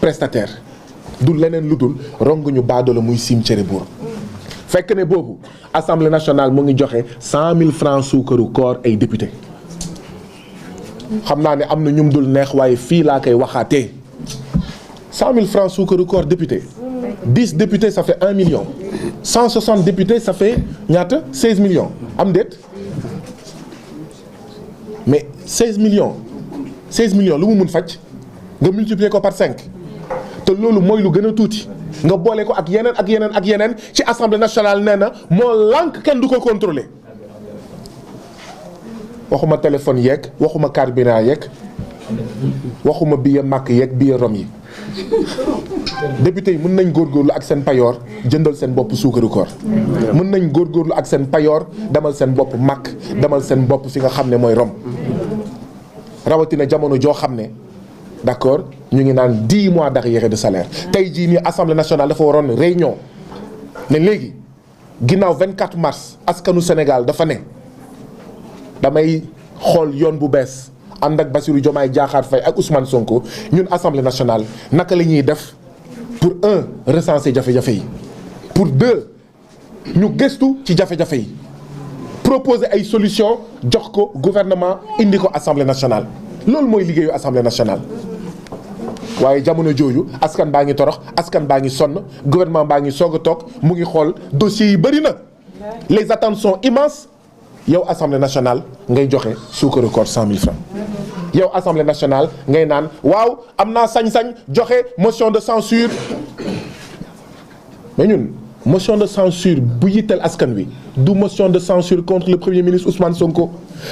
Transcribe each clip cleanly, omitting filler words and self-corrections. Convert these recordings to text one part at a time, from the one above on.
prestataire du leneen lu dul ronguñu baadoola muy siim cere buur fekk ne boobu assemblée nationale mu ngi joxe 100 000 francs suukaru koor ay député xam naa ne am na ñum dul neex waaye fii laa koy waxaatee 100 000 francs suukaru koor député 10 députés ça fait 1 million 160 députés ça fait ñaata 16 millions am déet mais 16 millions lu mu mun faj nga multiplier ko par 5 te loolu mooy lu gën a tuuti nga boole ko ak yeneen ci assemblée nationale nee na moo lànk kenn du ko contrôler waxuma téléphone yeeg waxuma carburant yeeg waxuma billet màkk yeeg billet rom yi député yi mën nañ góorgóorlu ak seen payoor jëndal seen bopp suukaru koor mën nañ góorgóorlu ak seen payoor demal seen bopp màkk demal seen bopp fi nga xam ne mooy rom rawatina jamono joo xam ne d'accord ñu ngi naan 10 mois d'arriérés de salaire tey jii nii assemblée nationale dafa waroon réunion ne léegi ginnaaw 24 mars askanu Sénégal dafa ne damay xool yoon bu bees ànd ak Bassirou Diomaye Diakhar Faye ak Ousmane Sonko ñun assemblée nationale naka la ñuy def pour recenser jafe-jafe yi pour 2 ñu gëstu ci jafe-jafe yi proposer ay solution jox ko gouvernement indi ko assemblée nationale loolu mooy liggéeyu assemblée nationale. waaye jamono jooju askan baa ngi torox askan baa ngi sonn gouvernement baa ngi soog a toog mu ngi xool dossiers yi bëri na les attentes sont immenses yow assemblée nationale ngay joxe suukaru koor 100 000 francs yow assemblée nationale ngay naan waaw am naa sañ-sañ joxe motion de censure mais ñun motion de censure bu yitteel askan wi du motion de censure contre le premier ministre Ousmane Sonko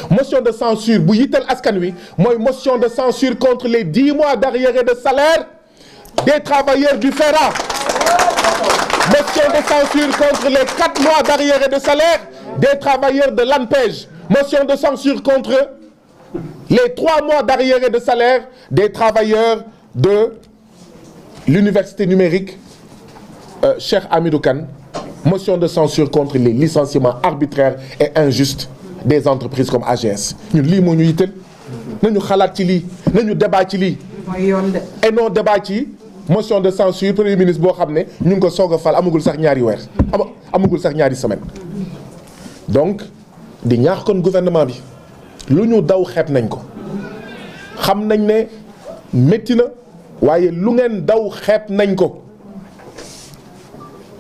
motion de censure bu yitteel askan wi mooy motion de censure contre les 10 mois d'arriérés de salaire des travailleurs du FERA motion de censure contre les 4 mois d'arriérés de salaire des travailleurs de l'ANPEJ motion de censure contre les 3 mois d'arriérés de salaire des travailleurs de l'université numérique Cheikh Hamidou Kane motion de censure contre les licenciements arbitraires et injustes des entreprises comme AGS ñun lii moo ñu yitteel nañu xalaat ci lii nañu débat ci lii et non débat ci motion de censure premier ministre boo xam ne ñu ngi ko soog a fal amagul sax ñaari weer amagul sax ñaari semaine donc di ñaax kon gouvernement bi lu ñu daw xeeb nañ ko xam nañ ne métti na waaye lu ngeen daw xeeb nañ ko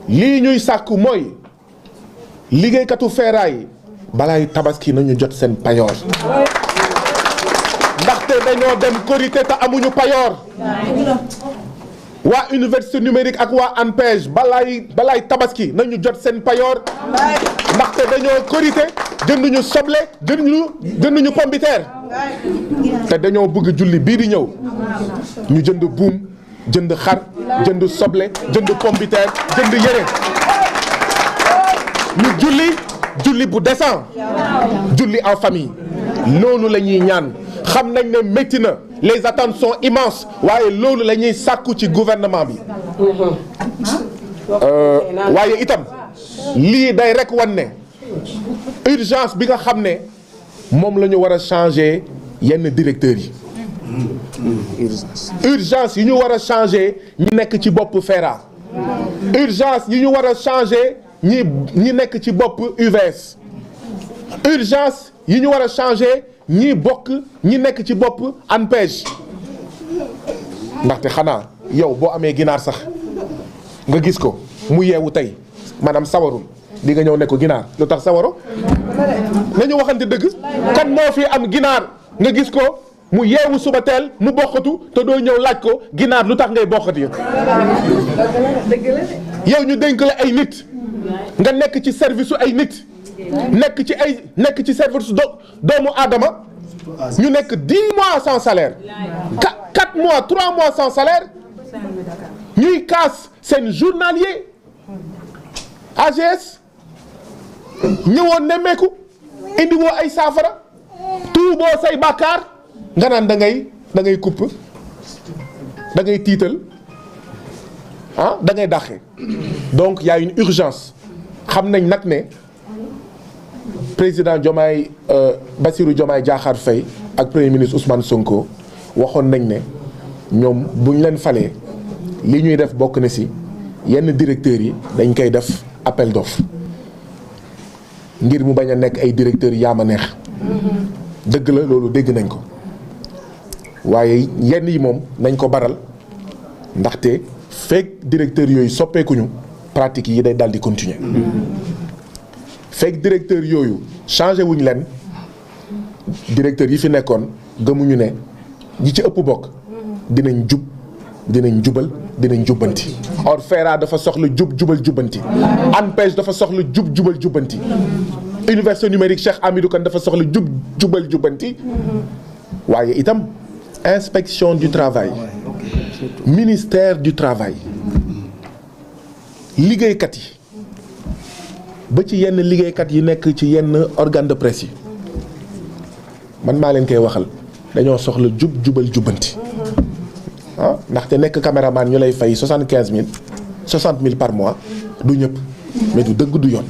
lii ñuy sàkku mooy liggéeykatu feeraay yi balaay tabaski nañu jot seen payoor ndaxte dañoo dem korité te amuñu payoor waa université numérique ak waa ANPEJ balaay tabaski nañu jot seen payoor ndaxte dañoo korité jënduñu soble jënduñu pombiteer te dañoo bëgg julli bii di ñëw ñu jënd buum jënd xar jënd soble jënd pombiteer jënd yére ñu julli bu décent julli en famille loolu la ñuy ñaan xam nañ ne métti na les attentes sont immenses waaye loolu la ñuy sàkku ci gouvernement bi waaye itam lii day rek wan ne urgence bi nga xam ne moom la ñu war a changer yenn directeurs yi urgence yi ñu war a changer ñi nekk ci bopp FERA urgence yi ñu war a changer ñi nekk ci bopp UVS urgence yi ñu war a changer ñi nekk ci bopp ANPEJ ndaxte xanaa yow boo amee ginaar sax nga gis ko mu yeewu tey maanaam sawarul di nga ñëw ne ko ginaar lu tax sawaro nañu waxante dëgg kan moo fi am ginaar nga gis ko mu yeewu suba teel mu bokkatu te doo ñëw laaj ko ginaar lu tax ngay bokkati yow ñu dénk la ay nit nga nekk ci service su ay nit nekk ci service doomu aadama ñu nekk 10 mois sans salaire 4 mois 3 mois sans salaire ñuy kaas seen journalier AGS ñëwoon nemmeeku indi woo ay saafara tuuboo say bàkkaar nga naan da ngay kupp da ngay tiital da ngay dàqe donc y a une urgence xam nañ nag ne président Diomaye Bassirou Diomaye Diakhar Faye ak premier ministre Ousmane Sonko waxoon nañ ne ñoom buñ leen falee li ñuy def bokk na ci yenn directeurs yi dañ koy def appel d'offre ngir mu bañ a nekk ay directeurs yaa ma neex dëgg la loolu dégg nañ ko waaye yenn yi moom nañ ko baral ndaxte fekk directeurs yooyu soppeekuñu pratique yi day daal di continuer fekk directeurs yooyu changé wuñ leen directeurs yi fi nekkoon gëmuñu ne ñi ci ëpp bokk dinañ jub dinañ jubal dinañ jubbanti. or FERA dafa soxla jubal jubbanti ANPEJ dafa soxla jubal jubbanti université numérique Cheikh Hamidou Kane dafa soxla jubal jubbanti waaye itam inspection du travail ministère du travail liggéeykat yi ba ci yenn liggéeykat yi nekk ci yenn organe de presse yi man maa leen koy waxal dañoo soxla jubal jubbanti ndaxte nekk caméraman ñu lay fay 75 000 60 000 par mois du ñëpp mais du dëgg du yoon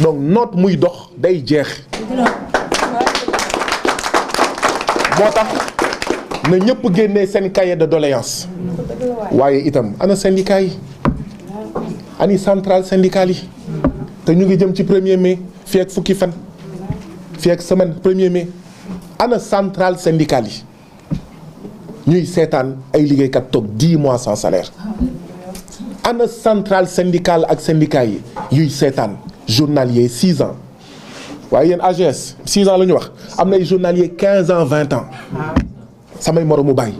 donc noot muy dox day jeex moo tax na ñëpp génnee seen cahier de doléance waaye itam ana syndicat yi ani centrale syndicale yi te ñu ngi jëm ci 1er mai fii ak fukki fan fii ak semaine 1er mai ana centrale syndicale yi ñuy seetaan ay liggéeykat toog 10 mois sans salaire ana centrale syndicale ak syndicat yi yuy seetaan journalier 6 ans waaye yéen AGS 6 ans la ñu wax am na ay journalier 15 ans 20 ans samay moromu bàyyi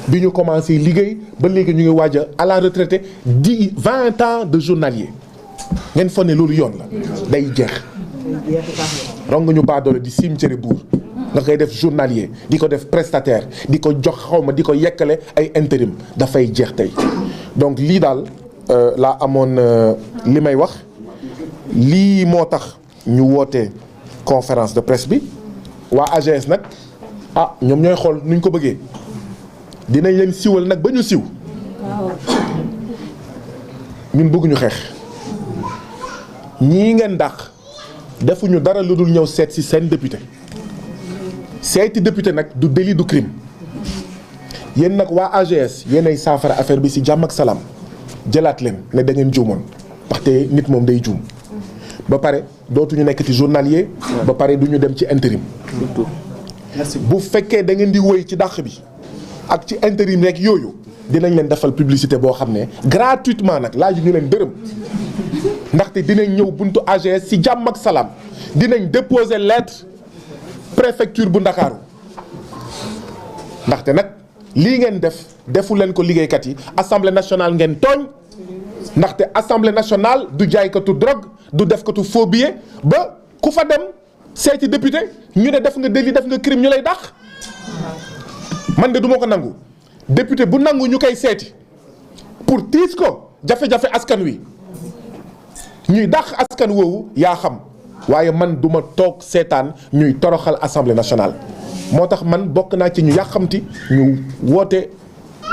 bi ñu commencé liggéey ba léegi ñu ngi waaj à la retraité 20 ans de journalier ngeen foog ne loolu yoon la day jeex rong ñu baadoole di cimetière buur nga koy def journalier di ko def prestataire di ko jox xawma di ko yekkale ay intérim dafay jeex tey donc lii daal laa amoon li may wax lii moo tax ñu woote conférence de presse bi waa AGS nag ñoom ñooy xool nuñ ko bëggee dinañ leen siwal nag ba ñu siw ñun bëgguñu xeex ñii ngeen dàq defuñu dara lu dul ñëw seet ci seen député seeti député nag du délit du crime yéen nag waa AGS yéenay saafara affaire bi ci jàmm ak salaam jëlaat leen ne da ngeen juumoon ndaxte nit moom day juum ba pare dootuñu nekk ci journalier ba pare du ñu dem ci intérim bu fekkee da ngeen di wëy ci dàq bi ak ci intérim rek yooyu dinañ leen defal publicité boo xam ne gratuitement nag laaju ñu leen dërëm ndaxte dinañ ñëw buntu AGS ci jàmm ak salaam dinañ déposer lettre préfecture bu Ndakaaru ndaxte nag lii ngeen defu leen ko liggéeykat yi assemblée nationale ngeen tooñ ndaxte assemblée nationale du jaaykatu drogue du defkatu faux billet ba ku fa dem seeti député ñu ne def nga délit def nga crime ñu lay dàq man de du ma ko nangu député bu nangu ñu koy seeti pour tiis ko jafe-jafe askan wi ñuy dàq askan woowu yaa xam waaye man du ma toog seetaan ñuy toroxal assemblée nationale moo tax man bokk naa ci ñu yàqamti ñu woote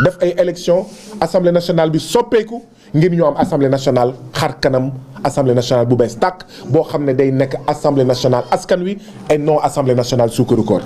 def ay élection assemblée nationale bi soppeeku ngir ñu am assemblée nationale xar kanam assemblée nationale bu bees tàkk boo xam ne day nekk assemblée nationale askan wi et non assemblée nationale suukaru koor